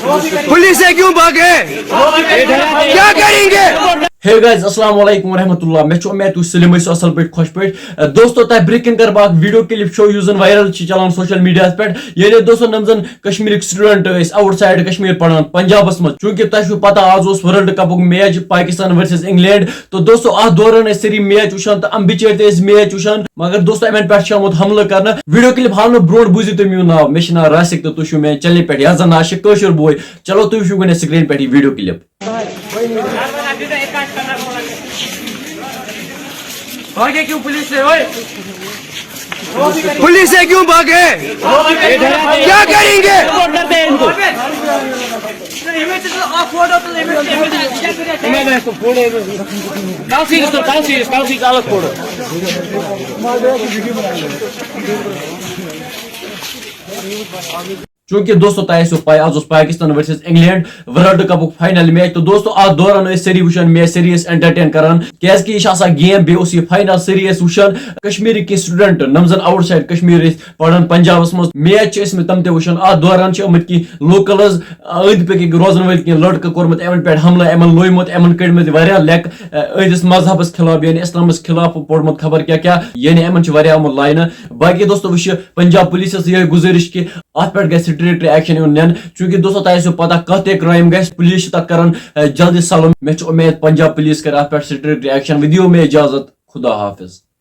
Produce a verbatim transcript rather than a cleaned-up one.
Police से क्यों भागे? क्या करेंगे? Hey guys, السلام علیکم ورحمۃ اللہ۔ مےٚ چھُ اُمید تُہۍ سٲلِم ٲسِو اَصٕل پٲٹھۍ، خۄش پٲٹھۍ۔ اَ، دوستو، تۄہہِ برٛونٛہہ کِنۍ کَرٕ بہٕ اَکھ video clip show یُس زَن viral چھِ چَلان social mediaہَس پٮ۪ٹھ۔ ییٚلہِ دوستو، یِم زَن کشمیٖرٕکۍ student ٲسۍ outside کشمیٖر پَران پنجابَس منٛز، چوٗنٛکہِ تۄہہِ چھُو پَتہ آز اوس World Cupُک match Pakistan versus England۔ تہٕ دوستو، اَتھ دوران ٲسۍ سٲری match وٕچھان تہٕ یِم بِچٲرۍ تہِ ٲسۍ match وٕچھان۔ مگر دوستو، یِمن پٮ۪ٹھ چھُ آمُت حملہٕ کرنہٕ۔ Video clip ہاونہٕ برونٛٹھ بوٗزِو تُہۍ میون ناو۔ مےٚ چھُ ناو راسِک تہٕ تُہۍ چھِو میانہِ channelہِ پٮ۪ٹھ، یَتھ زَن ناو چھُ کٲشُر بوے۔ چلو، تُہۍ وٕچھِو گۄڈٕنٮ۪تھ screen پٮ۪ٹھ یہِ video clip۔ भागे क्यों पुलिस से, ओए? पुलिस से क्यों भागे? क्या करेंगे? چوٗنٛکہِ دوستو، تۄہہِ آسیو پَے، آز اوس Pakistan versus England World Cupُک final match۔ تہٕ دوستو، اَتھ دوران ٲسۍ سٲری وٕچھان match، سٲری ٲسۍ entertain کران، کیازِ کہِ یہِ چھِ آسان game، بیٚیہِ اوس یہِ final، سٲری ٲسۍ وٕچھان۔ کشمیٖرٕکۍ کینٛہہ student، یِم زَن outside کشمیٖر ٲسۍ پَران پنجابَس منٛز، match چھِ ٲسمٕتۍ تِم تہِ وٕچھان۔ اَتھ دوران چھِ آمٕتۍ کینٛہہ locals، أنٛدۍ پٔکۍ روزَن وٲلۍ کینٛہہ لٔڑکہٕ کوٚرمُت یِمَن پٮ۪ٹھ حملہٕ، یِمَن لویمُت، یِمَن کٔڑمٕتۍ واریاہ لیٚکہٕ، أہٕنٛدِس مذہبَس خلاف، یعنی اِسلامَس خلاف پوٚرمُت خبر کیٛاہ کیٛاہ، یعنی یِمَن چھِ واریاہ آمُت لاینہٕ۔ باقٕے دوستو، وٕچھِ پنجاب پُلیٖسَس یِہوٚے گُزٲرِش کہِ اَتھ پٮ۪ٹھ گژھِ strict reaction یُن نِنہٕ، چوٗنٛکہِ دوستو، تۄہہِ آسیو پَتہ، کانٛہہ تہِ crime گژھِ، پُلیٖس چھِ تَتھ کَران، اَ، جلدی solve۔ مےٚ چھِ اُمید پنجاب پُلیٖس کَرِ اَتھ پٮ۪ٹھ strict reaction۔ وۄنۍ دِیِو مےٚ اِجازت، خدا حافظ۔